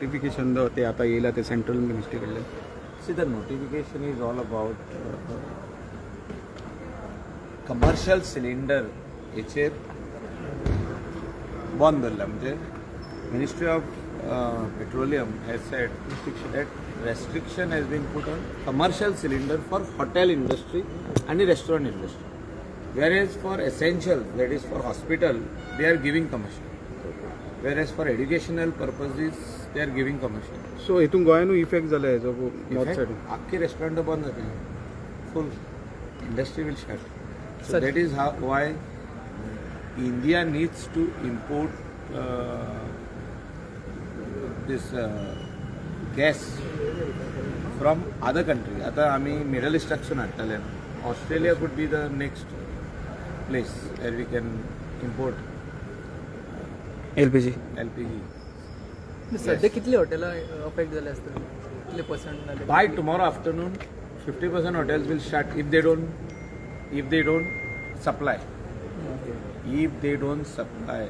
Notification ते आता येयला ते सेंट्रल मिनिस्ट्री कडल्यान? See, the notification is all about commercial cylinder हेचेर बंद दवरला. म्हणजे Ministry of Petroleum has said that restriction has been put on commercial cylinder for hotel industry आणि restaurant industry, whereas for essential, that is for hospital, they are giving commercial, whereas for educational purposes they are giving commercial. So हितून गोंयानूय effect जाला हेजो north सायडीन? आख्खी restaurant बंद जातली, full industry will shut. So that is how why India needs to import this gas from other country. आता आमी middle इस्टाकसून हाडटाले. Australia could be the next place where we can import LPG. LPG. सध्या कितली हॉटेलां affect जाले आसतली, कितले percent जाले? By tomorrow afternoon, 50% hotels will shut if they don't supply, if they don't supply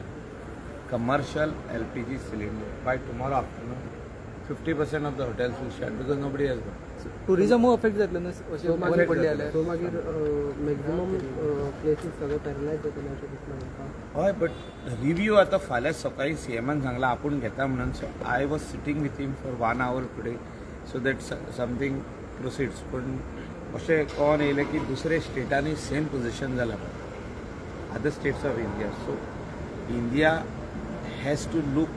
commercial LPG cylinder by tomorrow afternoon, 50% of the hotels will shut because nobody has gone. टुरिझमूय affect जातलें न्हू अशें बंद पडले जाल्यार? So मागीर maximum places सगळे paralyse जातले अशें दिसना म्हाका. हय, बट रिव्यू आतां फाल्यां सकाळीं सीएमान सांगलां आपूण घेता म्हणून. So I was sitting with him for one hour today so that something proceeds. पूण अशें कळोन येयलें की दुसरे स्टेटांनी सेम पोजिशन जालां, other states of India. So India has to look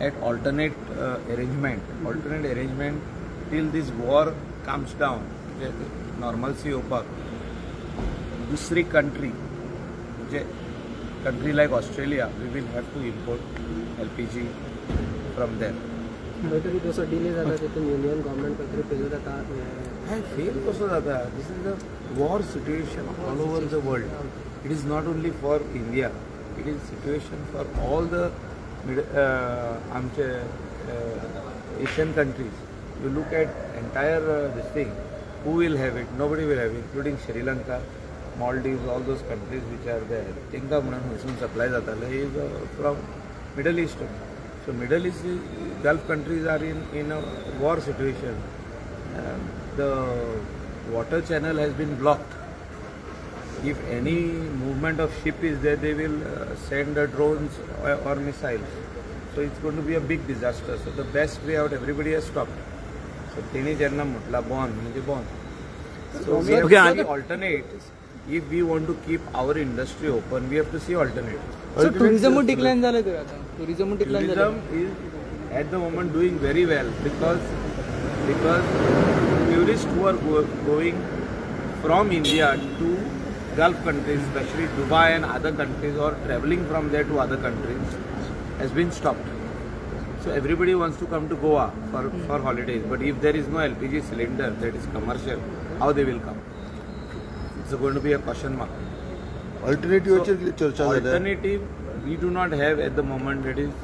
at alternate arrangement till this war comes down. म्हणजे normalcy येवपाक दुसरी कंट्री, म्हणजे country like Australia, we will have to import LPG from there. खंय तरी जसो delay जाता तितून union government खंय तरी फेल जाता हें. हय, फेल कसो जाता? This is the war situation all over the world. It is not only for India, it is situation for all the आमचे Asian countries. You look at entire this thing, who will have it? Nobody will have, including Sri Lanka, Maldives, all those countries which are there. तांकां म्हणून खंयसून supply जाताले is from Middle East. So Middle East, Gulf countries are in a war situation. The water channel has been blocked. If any movement of ship is there, they will send the drones or missiles. So it's going to be a big disaster. So the best way out, everybody has stopped. So तेणी जेन्ना म्हटला बंद म्हणजे बंद. So we have to see alternate. If we want to keep our industry open, we have to see alternate. So टुरिझमूय decline जालें तर आतां टुरिझमूय डिक्लायन जालें? Tourism is at the moment doing very well because tourists who are going from India to Gulf countries, especially Dubai and other countries, or traveling from there to other countries, has been stopped. So everybody wants to come to Goa for holidays, but if there is no LPG cylinder that is commercial, how they will come? It's going to be a question mark. अल्टरनेटिव्हाचेर कितें चर्चा जाल्या? Alternative we do not have at the moment. That is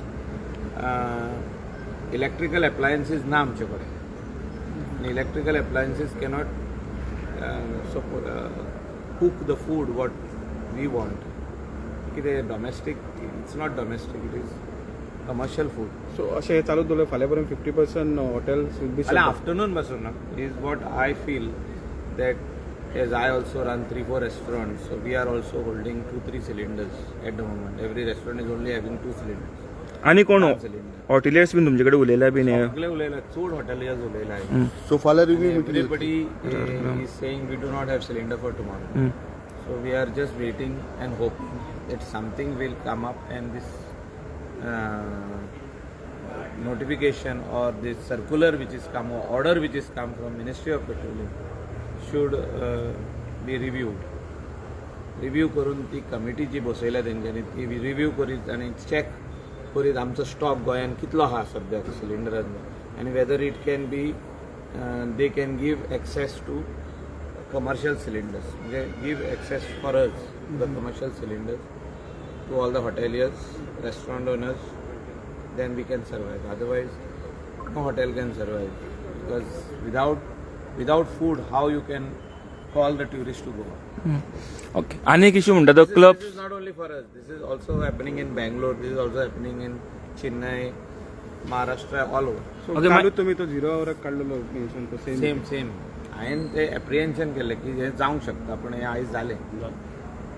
electrical appliances ना आमचे कडेन आनी electrical appliances cannot cook the food what we want. कितें domestic, it's not domestic, it is commercial food. So अशें हें चालू दवरलें फाल्यां पर्यंत 50% hotels will be फाल्यां आफ्टरनून पासून ना is what I feel, that as I also run three, four restaurants, so we are also holding two, three cylinders at the moment. Every restaurant is only having two cylinders. आनी कोण One cylinder. हॉटेलियर्स बीन तुमचे कडेन उलयल्या बीन हे? सगळे उलयला, चड हॉटेलियर्स उलयला. So फाल्यां review meeting Everybody is saying we do not have cylinder for tomorrow. So we are just waiting and hoping that something will come up and this notification or this circular which is come or order which is come from Ministry of Petroleum should be reviewed. Review करून ती committee जी बसयल्या तेंच्यांनी ती review करीत आनी check करीत आमचो स्टॉक गोंयान कितलो आहा सद्याक सिलिंडरांचो आनी whether it can be they can give access to commercial cylinders, म्हणजे give access for us the commercial cylinders to all the hoteliers, restaurant owners, then we can survive. Otherwise, no hotel can survive because without food, how you can call the tourist to Goa? Okay, आनी एक issue म्हणटा तो club This is not only for us. This is also happening in Bangalore. This is also happening in Chennai. Maharashtra all over. So Okay, कालूच तुमी तो zero आवराक काडलेलो mention तो same same same हांवें ते एप्रिहेन्शन केल्लें की हें जावंक शकता, पूण हें आयज जालें.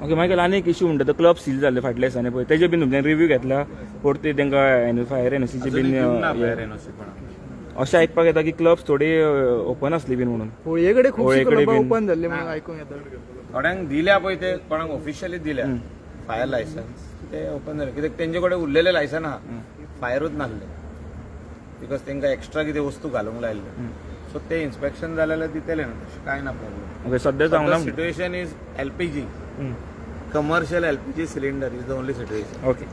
ओके मायकल, आनी एक इशू म्हणटा तो क्लब सील जाल्ले फाटल्या दिसांनी पळय, तेजे बीन तुमच्यान रिव्यू घेतला परती तांकां फायर एनओसीची अजूनय बीन दिवंक ना फायर एनओसी कोणाक. अशें आयकपाक येता की क्लब्स थोडी ओपन आसली बीन म्हणून. होळये कडेन खूबशीं होळये कडेन क्लबां बीन. ओपन जाल्ली म्हणून आयकूंक येता. थोड्यांक दिल्या पळय, ते कोणाक ऑफिशियली दिल्या फायर लायसन्स, ते ओपन जाले कित्याक तेंचे कडेन उरलेले लायसन आहा, फायरूच नासले because तांकां एक्स्ट्रा कितें वस्तू घालूंक लायल्ल्यो. सो ते इन्स्पेक्शन जाले जाल्यार दितले न्हू, तशें कांय ना प्रॉब्लम. ओके, सद्या जावंक ना. Situation is LPG, commercial LPG cylinder is the only situation. Okay.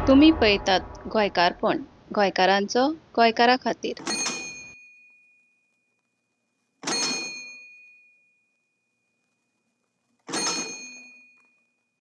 तुमी पळयतात गोंयकारपण, गोंयकारांचो गोंयकारा खातीर.